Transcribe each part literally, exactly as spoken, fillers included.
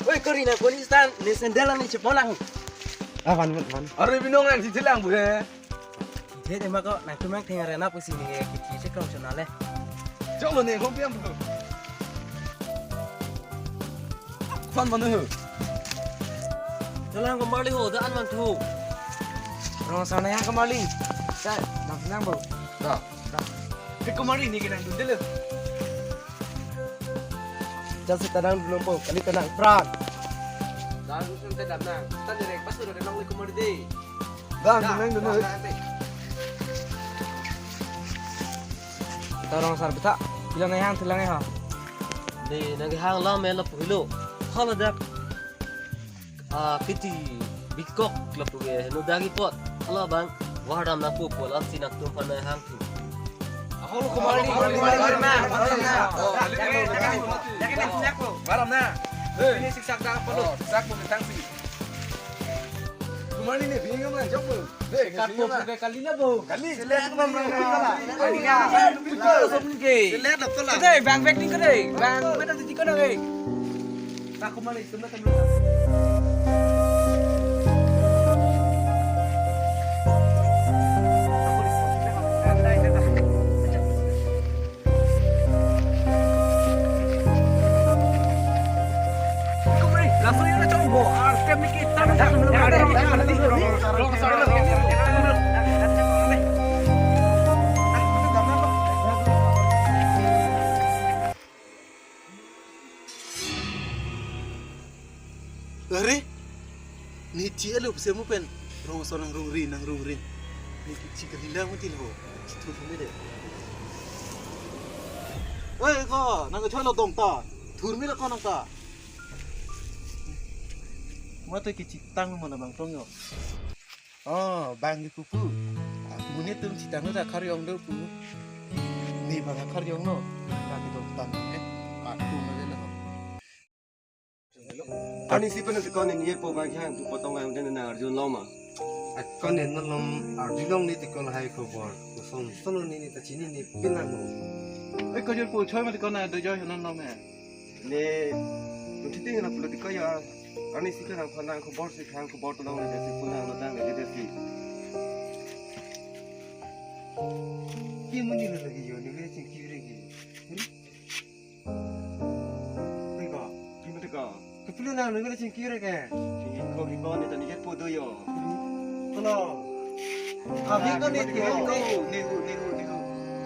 Oi, kori nangkoni stan, ne sandal ne chepon lang. Ah, van, van, van. Are binong nangchithelang bu he. Thithe ma ko, nangtum nangtheng arena pusi ne kithi chekrong chonale. Choklo ne, hom piam bu. Van van ho. Cholang ko marli ho, da an van thu. Rong sana ya ko marli. Sa, nang nang bu. Da. Ke ko marli ne ke nangdun delo. Jal seta nangdun po, kali ta nangpran. Dan usun te dam nang. Tan direk pas udah nang le ko marli de. Dan, dan, nangdun. Dan, dan, dan. Tarong sar bita. Pilo nang hang, thilang ha. De, nang hang lam me lapu helo. Hala dak. Ah, kiti bikok lapu ke, no dagi pot. Hala bang, wardam na pu pu lam si nangtum aphan nang hang thu. Ahol ko marli, ko marli, ko marli, ko marli. Oh, marli, marli, marli. Marli na. Ini siksak dak apa lo? Oh, sak mo tang si. Ko marli ne bingam lang jok mo. Kat po ke kali na bo. Kali. Selek nam rang. Kali na. Piko som ke. Selek nam tola. Kede bang bag ni kede. Bang beda di kena ke. Tak ko marli sem na kami. Are, ne chi alo se mo pen rong so nangrungri, nangrungri. Ne chi kalilang mo til ho. Thur me de. Oi ko, nang thoi lo dong ta. Thur me lo ko nang ta. Mo to kichi tang mo na bang tong yo. Oh, bang ke kupu. Ah, mo netum chitang ta khariong do pu. Ne bang khariong no. Bang ke dong tang ne. Pat tu na de lo. Ani si pen ko ne ni po bang khang tu potong ang den na arjun lo ma. Akon ne nalom arjulong ni tikon hai khobor. Song song ni ni ta chini ni pinang mo. Oi ko jor po choi ma tikon na do joi non lo me. Ne, tu thiti na pulo tiko ya. Ani si kan phana khobor si khang khobor tolong le si punang lo dang le si. Ki mo ni lo lagi yo ni me ching ki re ki. Hmm? Tiko, ki mo tiko. Kapilo na nang le ching ki re ke. Ching ko ki ko ni tani jet po do yo. Tolo. Abi ko ni tiko. Ni hu, ni hu, ni hu.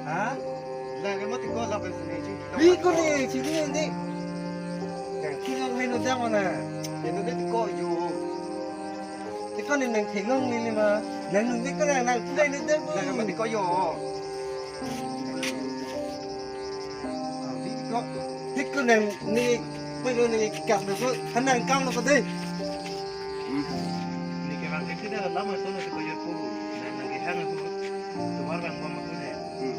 Ha? Lake mo tiko la pe sini ching. Bi ko ni ching ni ni. Ki nang menu jang mana? Menu de tiko yo. Tiko ni nang thengong ni ni ma. Nang nung tiko nang nang tulai ni de. Lake mo tiko yo. Abi ko. Tiko nang ni, pwelo ni kas na so, hanang kam na so de. Hmm. Ne ke bang ke sida lama so na ko yo ko. Na na ke hang ko. Tumar bang bom ko ne. Hmm.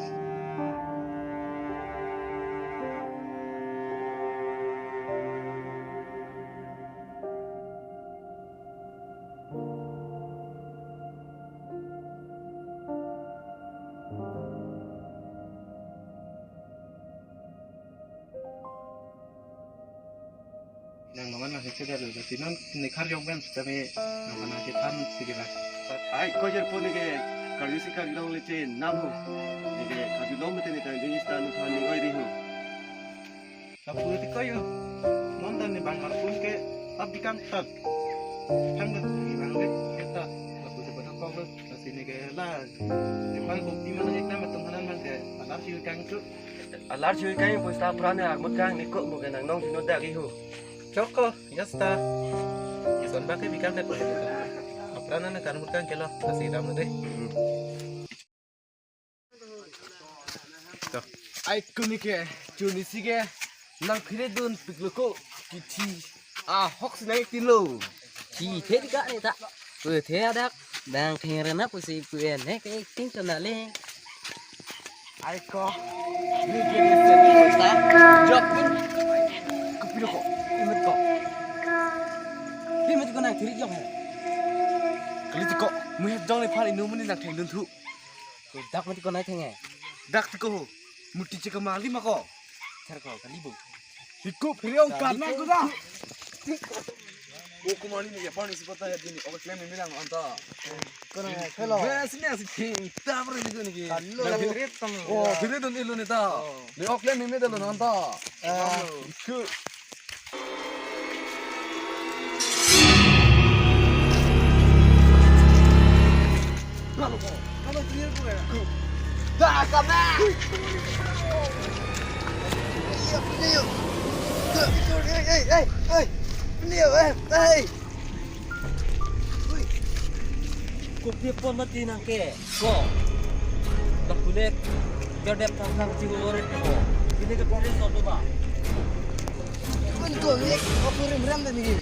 Nang naman nang sese dalu, si non ne khariong pen sitame nang mana si than sige la. Ai ko jer po ne ke karyu si karyu long le che nam ho. Ne ke karyu long mete ne ta ding stan than ne oi ri ho. Lapu ti ko yo. Non dan ne bang arpun ke abdi kang tat. Kang tat ni bang le ke tat. Lapu si pada ko ke si ne ke la. Ne bang ko pi mana ek nama tum hanan bang ke. Alar si kang tu. Alar chui kai pus ta pran ya armut kang ni ko mo ke nang nong jino dak ihu. Choko, ya sta. Son ba ke bikang de pus. Apran na kan mut kang kelo, kasi ram de. Ai kuni ke, chuni si ke, nang phire dun piklo ko, kithi. Ah, hok si nang tin lo. Thi the di ka ne ta. Pu the adak. Bang theng rena pusi pu en he ke ting to na le. Ai ko. Ni ke ni se ta. Jok pun. Kapilo ko. Imit ko. Imit ko nang thiri jok he. Kali ti ko. Mu he dong le phan inu mu ni nang theng dun thu. Ko dak mati ko nai theng he. Dak ti ko ho. Muti chika mali ma ko. Ther ko kali bu. Iko phiri ong karna ko da. Tik. O kumari ni ya pani sipata ya dini. Oke, klem ni lang anta. Kono ya, hello. Wes ni asi king. Tabra ni ko ni ki. Hello. Na biret tam. Oh, biret dun ilo ni ta. Oh. Ni oke klem ni dalo anta. Ah. Ku. Lalu ko. Lalu clear ko ya. Ku. Dah, kena. Iya, iya. Hey, hey, hey, hey. Beliau, eh, hey. Kopi pon mati nang ke. Ko. Lapunek. Gadep thang thang chingo oret ko. Ini ke pon so ba. Pun ko ni, aku rem rem ni.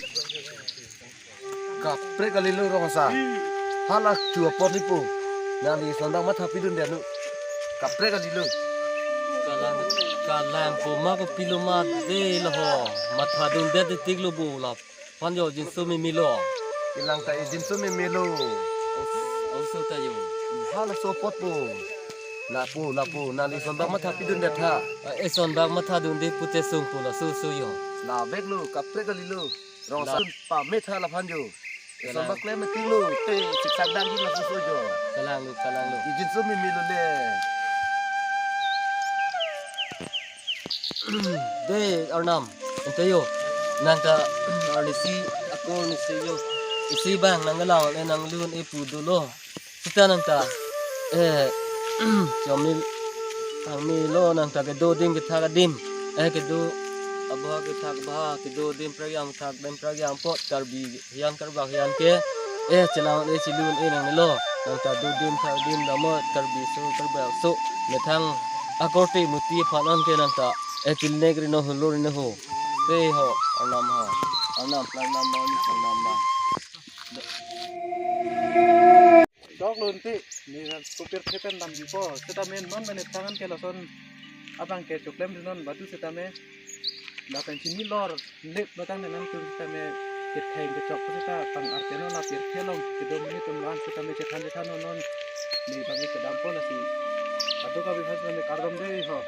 Kaprek kali lo rong asar. Hala tu apot ni po. Nangli sondang matha pidun denu. Kaprek kali lo. Kalang, kalang ko ma ko pilo ma de lo ho. Matha dundet tik lo bo la. Panjo jinso mimi lo. Ilang ta jinso mimi lo. Oso ta yo. Hala so apot po. Lapu, lapu. Nangli sondang matha pidun det tha. Eh, sondang matha dunde pute sung po la so so yo. Labek lo, kaprek kali lo. Rong asar pame tha laphan jo. Sondang klem tik lo, te siksak dang di laso so jo. Kalang lo, kalang lo. Jinso mimi lo le. De arnam, ente yo. Nang ta arnisi ako nisi yo. Isi bang nang galang le nang lun e pu dolo. Sita nang ta, eh, chomil, kangmi lo nang ta kedo adim kethak adim, eh, kedo abha kethak abha, kedo adim prak yang thak adim prak yang apot, Karbi hian Karbak hian ke, eh, chelang le chelun e nang lo, nang ta do adim thak adim damot, Karbi so, Karbak so, methang akorte muti aphan an ke nang ta, eh, pilnek rino hulo rino ho, pe ho, arnam ho, arnam, arnam, arnam, arnam. Dok lo ante, ne kopir thepen dam jupo, seta men non mene tangan ke lason abang ke choklem di non badu seta me, lapen chini lor, lip batang ne nangtum seta me, ketheng kechok seta pang arke non la pirthe along, kedo mene tum lan seta me chethan chethan non non, ne bang ke kedam po lasi, adu kabi has ne kardom de ho.